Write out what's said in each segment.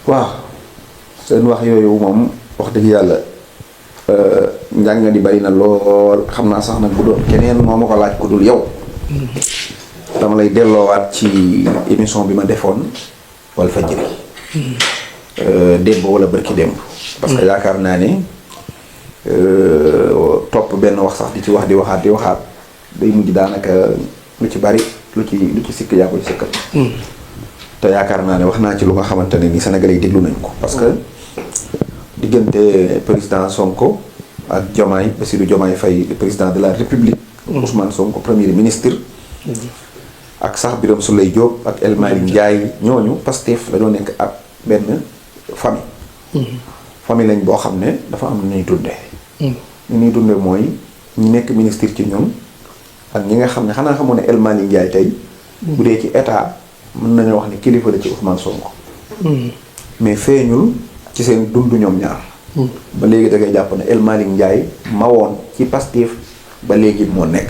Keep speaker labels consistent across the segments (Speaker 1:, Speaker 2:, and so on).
Speaker 1: waaw seen wax yooyu moom wax dëgg yàlla njàng di bari na lool xam naa sax nag bu doon keneen moo ma ko laaj ku dul yow. dama lay delloowaat ci émission bi ma defoon Walfadjri. démb wala bërki démb. parce que yaakaar naa ne topp benn wax sax di ci wax di waxaat day mujj daanaka lu ci bari lu ci sikk yaa koy sikkal. te yaakaar naa ne wax naa ci lu nga xamante ne ni Sénégalais yi déglu nañ ko parce que diggante président Sonko ak Diomaye Bassirou Diomaye Faye président de la République. Ousmane Sonko premier ministre. ak sax Birame Souleye Diop ak El Malick Ndiaye ñooñu Pastef dañoo nekk ak benn famille. famille lañ boo xam ne dafa am nu ñuy dundee. ni ñuy dundee mooy ñi nekk ministre ci ñoom ak ñi nga xam ne xanaa xamoon ne El Malick Ndiaye tey. bu dee ci état mën nañoo wax ne kilifa la ci Ousmane Sonko. mais feeñul ci seen dund ñoom ñaar. ba léegi da ngay jàpp ne El Malick Ndiaye ma woon ci Pastef ba léegi moo nekk.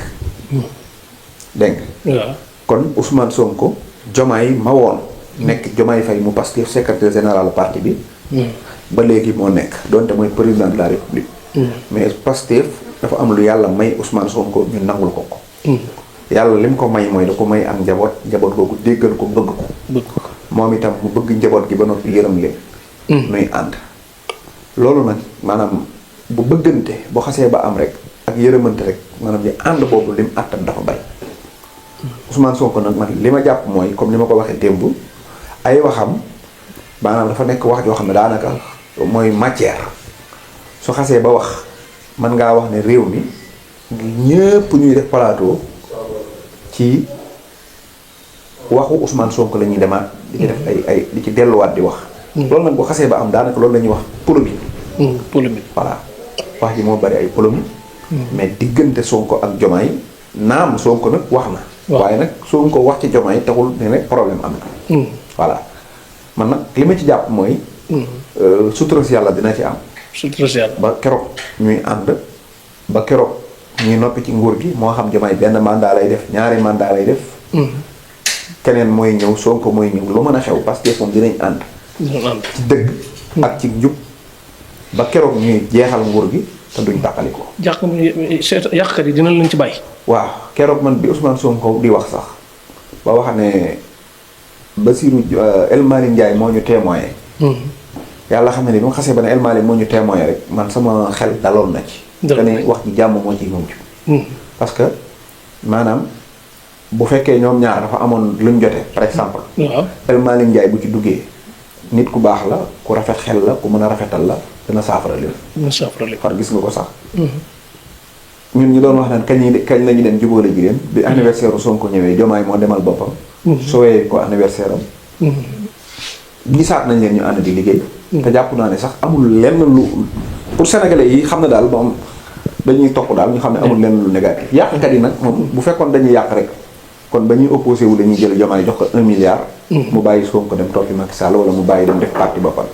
Speaker 1: dégg nga. kon Ousmane Sonko Diomaye ma woon nekk Diomaye Faye mu Pastef secrétaire général parti bi. ba léegi moo nekk donte mooy président de la République. mais Pastef dafa am lu yàlla may Ousmane Sonko ñu nangul ko ko. yàlla lim ko may mooy da ko may ak njaboot googu déggal ko bëgg ko. moom itam mu bëgg njaboot gi ba noppi yërëm leen. nuy ànd. loolu nag maanaam bu bëggante boo xasee ba am rek ak yërëmante rek maanaam li ànd boobu lim àttan dafa bay. Ousmane Sonko nag man li ma jàpp mooy comme ni ma ko waxee démb ay waxam maanaam dafa nekk wax joo xam ne daanaka mooy matière su xasee ba wax mën ngaa wax ne réew mi ñëpp ñuy def plateau ci waxu Ousmane Sonko la ñuy demaat di ci def ay di ci delluwaat di wax. loolu nag boo xasee ba am daanaka loolu la ñuy wax polémique.
Speaker 2: polémique
Speaker 1: voilà wax ji moo bari ay polémique. mais diggante Sonko ak Diomaye naam Sonko nag wax na. waaye nag Sonko wax ci Diomaye taxul ne rek problème am na. voilà man nag li ma ci jàpp mooy. sutura si yàlla dina ci am.
Speaker 2: sutura si yàlla
Speaker 1: ba keroog ñuy ànd ba keroog ñuy noppi ci nguur gi moo xam Diomaye benn mandat lay def ñaari mandat lay def. keneen mooy ñëw Sonko mooy ñëw lu mën a xew parce que moom dinañ ànd. ci dëgg. ak ci njub ba keroog ñuy jeexal nguur gi te duñ tàqali ko.
Speaker 2: yàqkat yi dinañ leen ci bàyyi.
Speaker 1: waaw keroog man bi Ousmane Sonko di wax sax ba wax ne Bassirou El Malick Ndiaye moo ñu témoigné. yàlla xam ne ni bu ma xasee ba ne El Malick moo ñu témoigné rek man sama xel daloon na ci. daloon na ci wax ji jàmm moo ciy mujj. parce que maanaam bu fekkee ñoom ñaar dafa amoon luñ jote par exemple.
Speaker 2: waaw
Speaker 1: El Malick Ndiaye bu ci duggee nit ku baax la ku rafet xel la ku mën a rafetal la dina saafara leen. far gis nga ko sax. ñun ñu doon wax naan kañ la ñu dem jubóole ji leen bi anniversaire Sonko ñëwee Diomaye moo demal boppam. sowee ko anniversaire am. gisaat nañ leen ñu ànd di liggéey. te jàpp naa ne sax amul lenn lu pour sénégalais yi xam ne daal moom dañuy topp daal ñu xam ne amul lenn lu négatif yàqkat yi nag moom bu fekkoon dañuy yàq rek kon ba ñuy opposé wu dañuy jël Diomaye jox ko 1 milliard. mu bàyyi Sonko dem toppi Macky Sall wala mu bàyyi dem def parti boppam.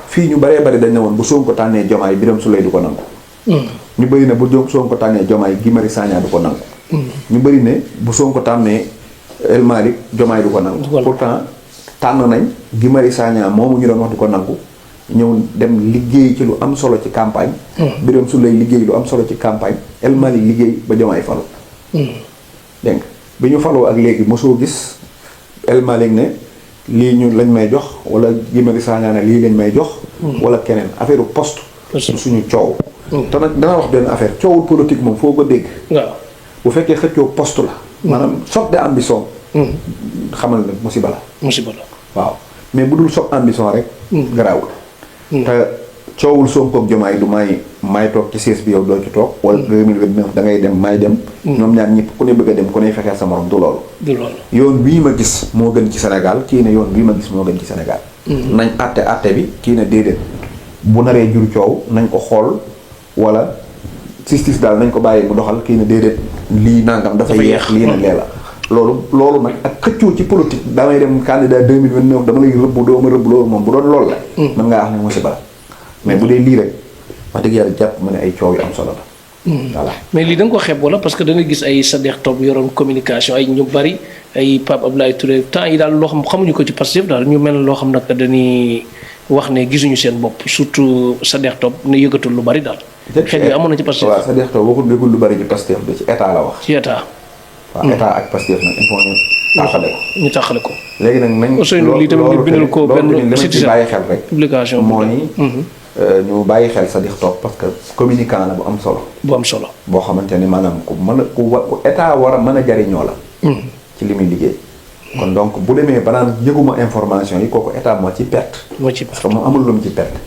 Speaker 1: fii ñu bëree bëri dañ ne woon bu Sonko tànnee Diomaye Birame Souleye du ko nangu. ñu bëri ne bu Sonko tànnee Diomaye Guy Marius Sagna du ko nangu. ñu bëri ne bu Sonko tànnee El Malick Diomaye du ko nangu. pourtant tànn nañ Guy Marius Sagna moomu ñu doon wax du ko nangu ñëw dem liggéey ci lu am solo ci campagne. Birame Souleye liggéey lu am solo ci campagne El Malick liggéey ba Diomaye falu. dégg nga bi ñu faloo ak léegi mosoo gis El Malick ne lii ñu lañ may jox wala Guy Marius Sagna ne lii lañ may jox. wala keneen affaire poste. suñu coow. te nag dana wax benn affaire coowul politique moom foo ko dégg.
Speaker 2: waaw
Speaker 1: bu fekkee xëccoo poste la. maanaam choc de ambition. xamal ne musiba la.
Speaker 2: musiba la
Speaker 1: waaw mais bu dul choc ambition rek. garaawul. te coowul Sonko ak Diomaye du may toog ci siège bi yow doo ci toog. wala 2029 da ngay dem may dem. ñoom ñaar ñëpp ku ne bëgg a dem ku ne fexeel sa morom du loolu. yoon bii ma gis moo gën ci Sénégal kii ne yoon bii ma gis moo gën ci Sénégal. nañ àtte bi kii ne déedéet bu naree jur coow nañ ko xool. wala justice daal nañ ko bàyyi mu doxal kii ne déedéet lii nangam dafa yeex lii na lee la loolu nag ak xëccoo ci politique damay dem candidat 2029 dama lay rëbb doo ma rëbb loolu moom bu doon loolu la mën ngaa wax ne musiba la mais bu dee lii rek wax dëgg yàlla jàpp ma ne ay coow yu am solo la voilà
Speaker 2: mais lii da nga ko xeeb wala parce que da nga gis ay Sadekh Top yoroon communication ay ñu bari ay Pape Abdoulaye Touré temps yi daal loo xam xamuñu ko ci Pastef daal ñu mel loo xam nag dañuy wax ne gisuñu seen bopp surtout Sadikh Top ne yëgatul lu bari daal. xëy na amoon na ci Pastef.
Speaker 1: waaw Sadikh Top waxul yëgul lu bari ci Pastef bi ci état la wax.
Speaker 2: ci état.
Speaker 1: waaw état ak Pastef nag il faut ñu tàqale ko.
Speaker 2: ñu tàqale ko.
Speaker 1: léegi nag nañ.
Speaker 2: Ousseynou lii tamit ñu bindal ko benn
Speaker 1: ci bàyyi xel rek.
Speaker 2: publication
Speaker 1: mooy ñu bàyyi xel Sadikh Top parce que communicant la bu am solo.
Speaker 2: bu am solo.
Speaker 1: boo xamante ni maanaam ku mën a ku état war a mën a jariñoo la. ci li muy liggéey. kon donc bu demee ba naan yëguma information yi kooku état moo ci perte.
Speaker 2: moo ci
Speaker 1: parce que moom amul lu mu ci perte.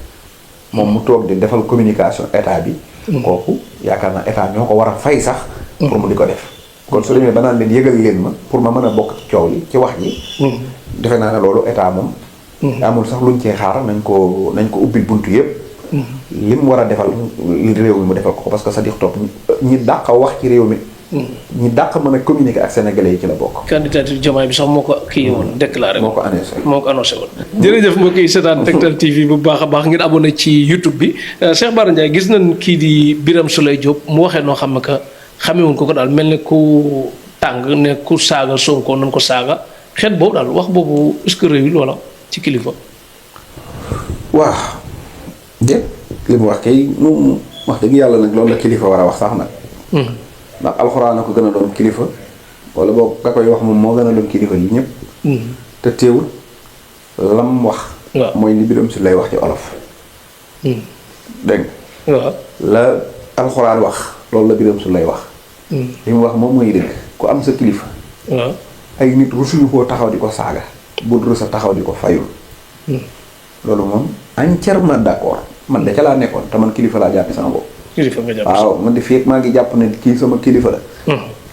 Speaker 1: moom mu toog di defal communication état bi. kooku yaakaar naa état ñoo ko war a fay sax. pour mu di ko def. kon su demee ba naan leen yëgal leen ma pour ma mën a bokk ci coow li ci wax ji. defe naa ne loolu état moom. amul sax luñ cee xaar nañ ko ubbil buntu yëpp. li mu war a defal réew mi mu defal ko parce que Sadikh Top ñi dàq wax ci réew mi. ñi dàq mën a communiquer ak sénégalais yi ci la bokk.
Speaker 2: candidature Diomaye bi sax moo ko kii woon déclaré
Speaker 1: moo ko annoncé
Speaker 2: woon. jërëjëf mbokk yi seetaan Tektal TV bu baax a baax ngeen abonné ci YouTube bi Cheikh Bara Ndiaye gis nañ kii di Birame Souleye Diop mu waxee noo xam ne que xamewuñ ko daal mel ne ku tàng ne ku saaga Sonko nañ ko saaga xeet boobu daal wax boobu est-ce que réew loola ci kilifa.
Speaker 1: waaw déet li mu wax kay moom wax dëgg yàlla nag loolu la kilifa war a wax sax nag. ndax alxuraan a ko gën a doon kilifa wala boog nga koy wax moom moo gën a doon kilifa yi ñëpp. te teewul lam wax.
Speaker 2: waaw
Speaker 1: mooy li Birame Souleye wax ci olof. dégg nga.
Speaker 2: waaw
Speaker 1: la alxuraan wax loolu la Birame Souleye wax. li mu wax moom mooy dëgg ku am sa kilifa.
Speaker 2: waaw
Speaker 1: ay nit rusuñu koo taxaw di ko saaga. bu dul sa taxaw di ko fayul. loolu moom entièrement d'accord man de ca laa nekkoon te man kilifa laa jàppe sama bopp.
Speaker 2: kilifa nga jàpp
Speaker 1: waaw man de fekk maa ngi jàpp ne kii sama kilifa la.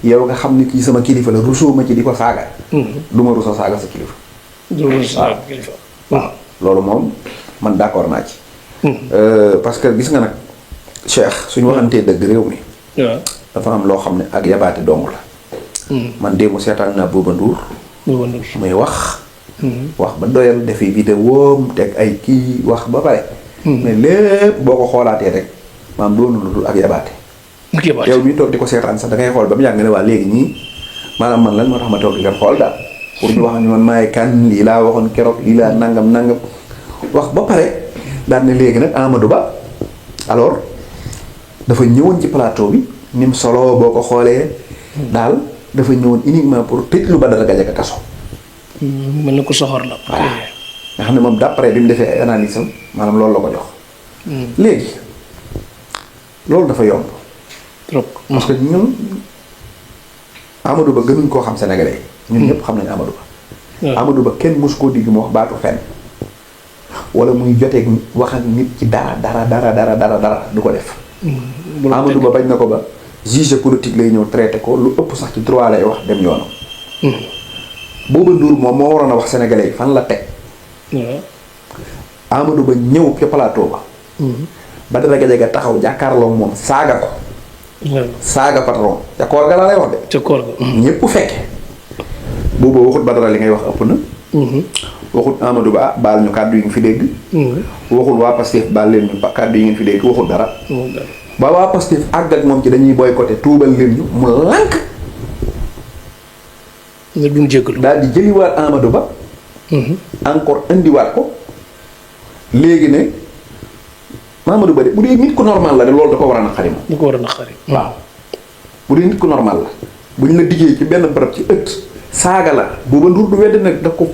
Speaker 1: yow nga xam ne kii sama kilifa la rusoo ma ci di ko saaga. du ma rusa saaga sa kilifa.
Speaker 2: du ma rusa saaga kilifa.
Speaker 1: waaw loolu moom man d'accord naa ci. parce que gis nga nag Cheikh suñu waxantee dëgg réew mi.
Speaker 2: waaw
Speaker 1: dafa am loo xam ne ak yabaate dong la. man démb seetaan naa Bouba Ndour. muy wax. wax ba doyal defi vidéo teg ay kii wax ba pare. mais lépp boo ko xoolaatee rek maam doonu lu dul ak yabaate. yow mi toog di ko seetaan sax da ngay xool ba mu yàgg ne waa léegi ñii maanaam man lan moo tax ma toog di leen xool daal pour ñu wax ñu man maay kan lii laa waxoon keroog lii laa nangam wax ba pare daal ne léegi nag Amadou Ba alors dafa ñëwoon ci plateau bi ni mu solo boo ko xoolee daal dafa ñëwoon uniquement pour tëj lu Badara Gadiaga kaso.
Speaker 2: mel na ko soxor la.
Speaker 1: voilà nga xam ne moom d'après bi mu defee ay analyse am maanaam loolu la ko jox. léegi loolu dafa yomb.
Speaker 2: trop
Speaker 1: parce que ñun Amadou Ba gënuñ koo xam sénégalais yi. ñun ñëpp xam nañu Amadou Ba. Amadou Ba kenn mosu koo digg mu wax baatu fenn. wala muy joteeg wax ak nit ci dara du ko def. Amadou Ba bañ na ko ba juge politique lay ñëw traité ko lu ëpp sax ci droit lay wax dem yoonam. Bouba Ndour moom moo waroon a wax sénégalais yi fan la teg. Amadou Ba ñëw ca plateau ba. Badara Gadiaga taxaw jàkkaarloo moom saaga ko. saaga patron ca koor ga laa lay wax de.
Speaker 2: ca koor ga.
Speaker 1: ñépp fekke boobu waxut Badara li ngay wax ëpp na. waxut Amadou Ba baal ñu kàddu yi nga fi dégg. waxul waa Pastef baal leen ñu kàddu yi ngeen fi dégg waxul dara. ba waa Pastef àgg ak moom ci dañuy boycotté tuubal leen ñu mu lànk.
Speaker 2: nga duñ jégalu.
Speaker 1: daal di jëliwaat Amadou Ba. encore indiwaat ko. léegi ne Amadou Ba de bu dee nit ku normal la de loolu da ko war a naqari moom.
Speaker 2: da ko war a naqari.
Speaker 1: waaw bu dee nit ku normal la bu ñu la diggee ci benn barab ci ëtt saaga la Bouba Ndour du wedd nag daf ko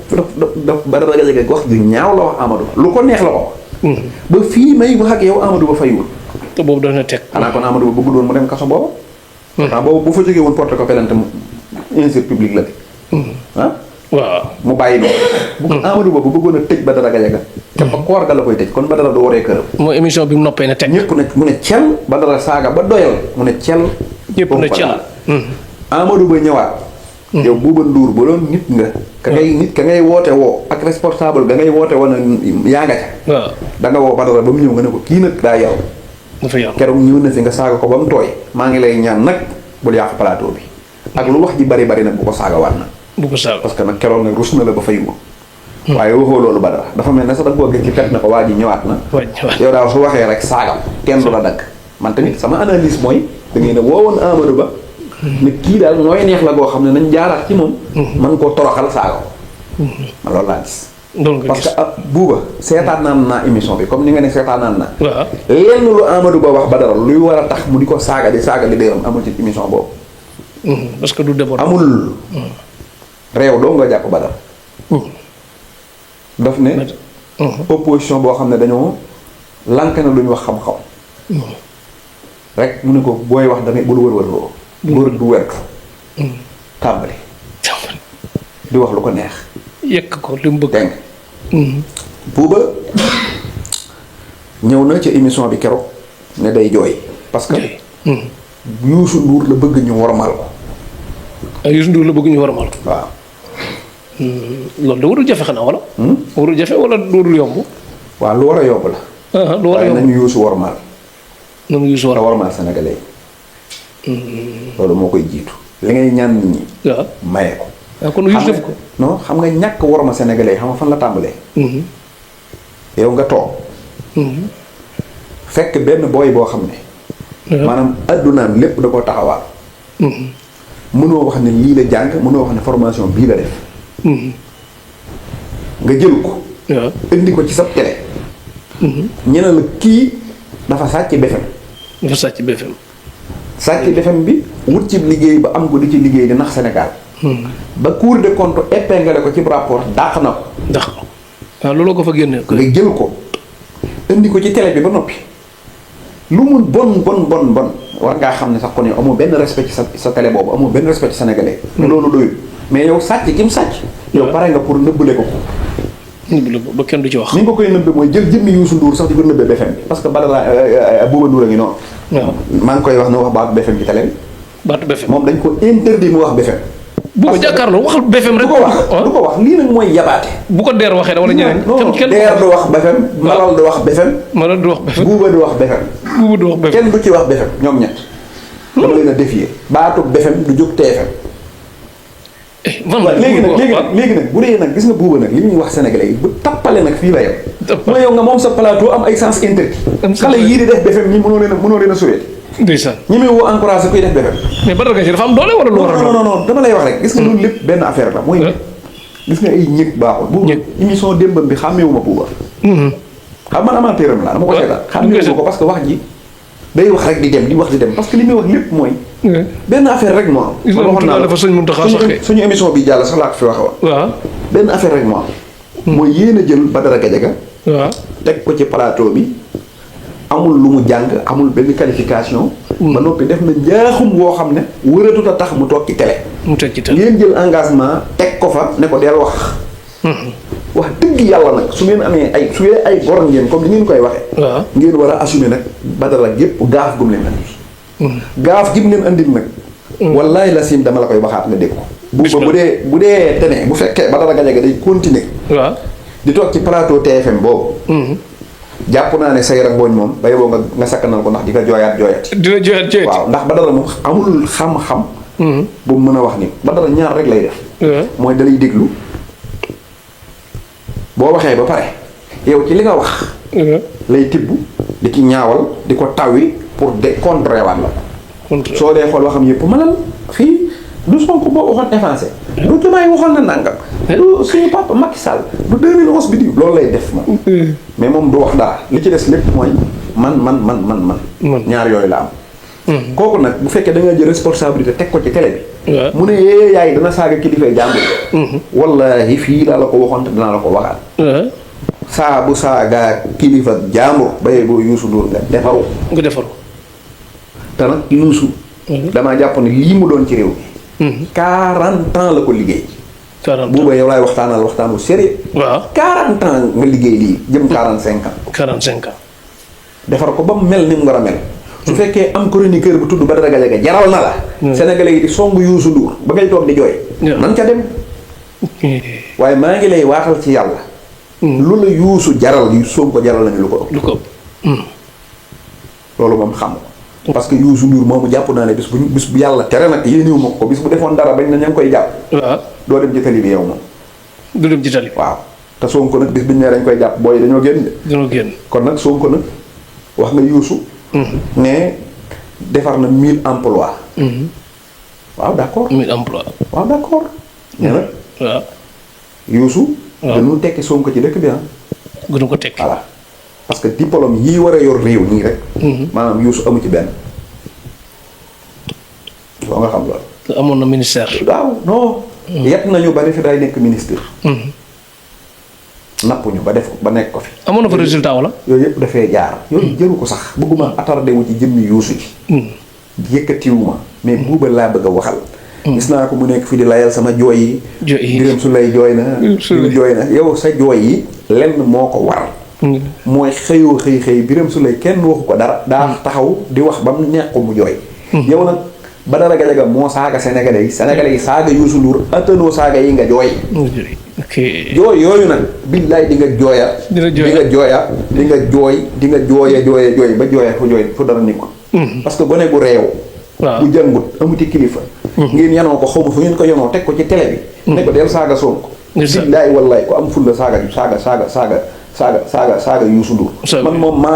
Speaker 1: daf Badara Gadiaga wax ju ñaaw la wax Amadou Ba lu ko neex la ko wax. ba fii may wax ak yow Amadou Ba faywul.
Speaker 2: te boobu doon na teg.
Speaker 1: xanaa kon Amadou Ba bëggul woon mu dem kaso booba. pourtant boobu bu fa jógee woon porté ko plainte injure publique la de. ah.
Speaker 2: waaw
Speaker 1: mu bàyyi noonu. bu ko Amadou Ba bu bëggoon a tëj Badara Gadiaga. te ba koor ga la koy tëj kon Badara du waree këram.
Speaker 2: mooy émission bi mu noppee na teg.
Speaker 1: ñëpp na mu ne cel Badara saaga ba doyal mu ne cel.
Speaker 2: ñëpp na cel.
Speaker 1: Amadou Ba ñëwaat. yow Bouba Ndour ba doon nit nga. ka ngay woote woo ak responsable ga ngay woote woo na yaa nga ca.
Speaker 2: waaw
Speaker 1: da nga woo Badara ba mu ñëw nga ne ko kii nag daa yaru.
Speaker 2: dafa yaru
Speaker 1: keroog ñëw na fi nga saaga ko ba mu tooy. maa ngi lay ñaan nag bul yàq plateau bi. ak lu wax ji bari nag bu ko saaga waat na.
Speaker 2: bu ko saaga
Speaker 1: parce que nag keroog nag rus na la ba fay woo. waaye waxoo loolu Badara dafa mel ne sax da nga koo gis ci pet na ko waa ji ñëwaat na. yow daal su waxee rek saagam kenn du la dagg. man tamit sama analyse mooy da ngeen a woowoon Amadou Ba. ne kii daal nooy neex la goo xam ne nañ jaaraat ci moom. man koo toroxal saaga ko. man loolu laa gis.
Speaker 2: loolu nga
Speaker 1: parce
Speaker 2: gis.
Speaker 1: que buuba seetaan naa émission bi comme ni nga ne seetaan naa.
Speaker 2: waaw.
Speaker 1: lenn lu Amadou Ba wax Badara luy war a tax mu di ko saaga di déeram amul ci émission boobu.
Speaker 2: parce que du débord.
Speaker 1: amul. réew doo nga jàpp Badara. daf ne. opposition boo xam ne dañoo lànk na lu ñu wax xam-xam. rek mu ne ko booy wax da ngay bul wër-wër loo. góor du wertu. tàmbali. di wax lu ko neex.
Speaker 2: yekk ko li mu bëgg.
Speaker 1: dégg nga. buuba ñëw na ci émission bi keroog ne day jooy parce que. Youssou Ndour la bëgg ñu wormal ko.
Speaker 2: Youssou Ndour la bëgg ñu wormal ko.
Speaker 1: waaw.
Speaker 2: loolu da warul jafe xanaa wala. warul jafe wala warul yomb.
Speaker 1: waaw lu war a yomb la.
Speaker 2: lu war a
Speaker 1: waaye
Speaker 2: yomb
Speaker 1: nañu Youssou wormal.
Speaker 2: nañu Youssou
Speaker 1: war a
Speaker 2: wormal.
Speaker 1: wormal sénégalais yi. loolu moo koy jiitu. li ngay ñaan nit ñi.
Speaker 2: waaw.
Speaker 1: maye ko.
Speaker 2: kon Youssou def ko.
Speaker 1: non xam nga ñàkk worma sénégalais yi xam nga fan la tàmbalee. yow nga toog. fekk benn booy boo xam ne. maanaam addunaam lépp da koo taxawaal. mënoo wax ne lii la jàng mënoo wax ne formation bii la def. nga jël ko.
Speaker 2: waaw.
Speaker 1: indi ko ci sa télé. ñu ne la kii dafa sàcc BFM.
Speaker 2: dafa sàcc BFM.
Speaker 1: sàcc BFM bi wut ci liggéey ba am ko di ci liggéey di nax Sénégal. ba Cour des comptes épinglé ko ci rapport dàq na ko.
Speaker 2: ndax waaw looloo ko fa génne.
Speaker 1: nga jël ko indi ko ci télé bi ba noppi lu mu bon war ngaa xam ne sax kon yow amoo benn respect ci sa télé boobu amoo benn respect ci sénégalais. te loolu doyul mais yow sàcc gi mu sàcc. yow pare nga pour nëbbale ko ko.
Speaker 2: nëbbale ko ba kenn du ci wax.
Speaker 1: ni nga ko koy nëbbe mooy jël jëmmi Youssou Ndour sax di ko nëbbe BFM bi parce que Badara Bouba Ndour a ngi noonu.
Speaker 2: waaw
Speaker 1: maa ngi koy wax ne wax baatu BFM ci télé bi.
Speaker 2: baatu BFM.
Speaker 1: moom dañ ko interdit mu wax BFM.
Speaker 2: bu ko jàkkaarloo waxal BFM rek.
Speaker 1: du ko wax lii nag mooy yabaate.
Speaker 2: bu ko deer waxee wala ñeneen.
Speaker 1: non deer du wax BFM. malal du wax BFM.
Speaker 2: malal du wax BFM.
Speaker 1: buuba du wax BFM.
Speaker 2: buuba du wax BFM.
Speaker 1: kenn du ci wax BFM ñoom ñett. dama leen a défier baatu BFM du jóg TFM. léegi nag bu dee nag gis nga buuba nag li ñuy wax sénégalais yi bu tappale nag fii la yem. mooy yow nga moom sa plateau am ay sens interdit. xale yii di def BFM ñi mënoo leen a suwee.
Speaker 2: ndeysaan
Speaker 1: ñi muy woo encouragé kuy def BFM.
Speaker 2: mais Badara Gaye dafa am doole wala lu war a doon.
Speaker 1: non dama lay wax rek gis nga loolu lépp benn affaire la mooy. gis nga ay ñëg baaxul. buuba émission démbam bi xàmmeewuma buuba. xam man amateuram la dama ko seetaan. xàmmeewuma ko parce que wax ji day wax rek di dem parce que li muy wax lépp mooy. benn affaire rek moo am.
Speaker 2: waxoon naa la fa sëñ Mountakha saxee
Speaker 1: suñu émission bi jàll sax laa ko fi wax
Speaker 2: waaw
Speaker 1: benn affaire rek moo am. mooy yéen a jël Badara Gadiaga.
Speaker 2: waaw
Speaker 1: teg ko ci plateau bi amul lu mu jàng amul benn qualification. ba noppi def na njaaxum woo xam ne wëratut a tax mu toog ci télé.
Speaker 2: mu teg ci télé
Speaker 1: ngeen jël engagement teg ko fa ne ko del wax. wax dëgg yàlla nag su ngeen amee su ngeen ay gor ngeen comme ni ngeen koy waxee.
Speaker 2: waaw
Speaker 1: ngeen war a assumer nag Badara gépp gaaf gum leen andi. gaaf gi mu leen andil nag. wallaay la sim dama la koy waxaat nga dégg ko. bu dee tene bu fekkee Badara Gadiaga day continuer.
Speaker 2: waaw
Speaker 1: di toog ci plateau TFM boobu. jàpp naa ne Seyra Mbooñ moom ba yeboo nga sakkanal ko ndax di ko jooyaat.
Speaker 2: dina jooyaat.
Speaker 1: waaw ndax Badara moom amul xam-xam. bu mën a wax ni Badara ñaar rek lay def. mooy dalay déglu boo waxee ba pare yow ci li nga wax. lay tibb di ci ñaawal di ko tawwi pour contrer waat la. soo dee xool waxam yëpp malal fii du Sonko boo waxoon avancé. du Diomaye waxoon na nangam. du suñu papa Macky Sall du 2011 bi di loolu lay def moom. mais moom du wax dara li ci des lépp mooy man. ñaar yooyu la am. kooku nag bu fekkee da nga jël responsabilité teg ko ci télé bi. mu ne yaay dana saaga kilifay jàmbur. wallahi fii laa la ko waxoon te dinaa la ko waxaat. saa bu saaga kilifa jàmbur bayee boo Youssou Ndour nga defaru. te nag Youssou. damaa jàpp ne lii mu doon ci réew mi. 40 ans la ko liggéey.
Speaker 2: 40 ans
Speaker 1: buuba yow laay waxtaan bu sérieux.
Speaker 2: waaw
Speaker 1: 40 ans nga liggéey lii jëm 45 ans.
Speaker 2: 45 ans.
Speaker 1: defar ko ba mu mel ni mu war a mel. su fekkee am chroniqueur bu tudd Badara Gadiaga jaral na la. Sénégalais yi di song Youssou Ndour ba ngay toog di jooy. nan ca dem. waaye maa ngi lay waatal ci yàlla. lu la Youssou jaral yu soog ko jaral nañu lu ko ëpp. loolu moom xam nga. parce que Youssou Ndour moomu jàpp naa ne bis bu yàlla tere nag yéenewu ma ko bis bu defoon dara bañ na ña ngi koy jàpp.
Speaker 2: waaw
Speaker 1: doo dem ci tali bi yow moom.
Speaker 2: du dem ci tali.
Speaker 1: waaw te Sonko nag bis biñ ne dañ koy jàpp booy dañoo génn.
Speaker 2: dañoo génn
Speaker 1: kon nag Sonko nag wax nga Youssou. ne defar na 1000 emplois. waaw d'accord.
Speaker 2: 1000 emplois.
Speaker 1: waaw d'accord. nee na
Speaker 2: waaw.
Speaker 1: Youssou
Speaker 2: waaw
Speaker 1: dañu tekki Sonko ci dëkk bi ah.
Speaker 2: gënu ko tekki.
Speaker 1: voilà parce que diplôme yii war a yor réew nii rek. maanaam Youssou amu ci benn. foo nga xam loolu.
Speaker 2: te amoon na ministère.
Speaker 1: waaw non. yet nañu ba defi day nekk ministre. nappuñu ba def ba nekk ko fi.
Speaker 2: amoon na fa résultat wala.
Speaker 1: yooyu yëpp dafay jaar. yooyu jëru ko sax bëgguma attardé wu ci jëmmi Youssou ji. yëkkatiwuma mais buuba laa bëgg a waxal. gis naa ko mu nekk fi di layal sama jooy yi. Birame Souleye jooy na. jooy na yow sa jooy yi lenn moo ko war. mooy xëyoo xëy Birame Souleye kenn waxu ko dara. daa taxaw di wax ba mu neex ko mu jooy. yow nag Badara Gadiaga moo saaga Sénégalais yi saaga Youssou Ndour attanoo saaga yi nga jooy.
Speaker 2: ok
Speaker 1: jooy yooyu nag billaay di nga jooya. di nga jooya di nga jooy di nga jooya jooy ba jooya fu dara ni ko. parce que gone gu réew.
Speaker 2: waaw
Speaker 1: bu jàngut amuti kilifa. ngeen yanoo ko xawma fu ngeen ko yanoo teg ko ci télé bi. ne ko del saaga Sonko. billaay wallaay ku am fulla saaga Youssou Ndour man moom maa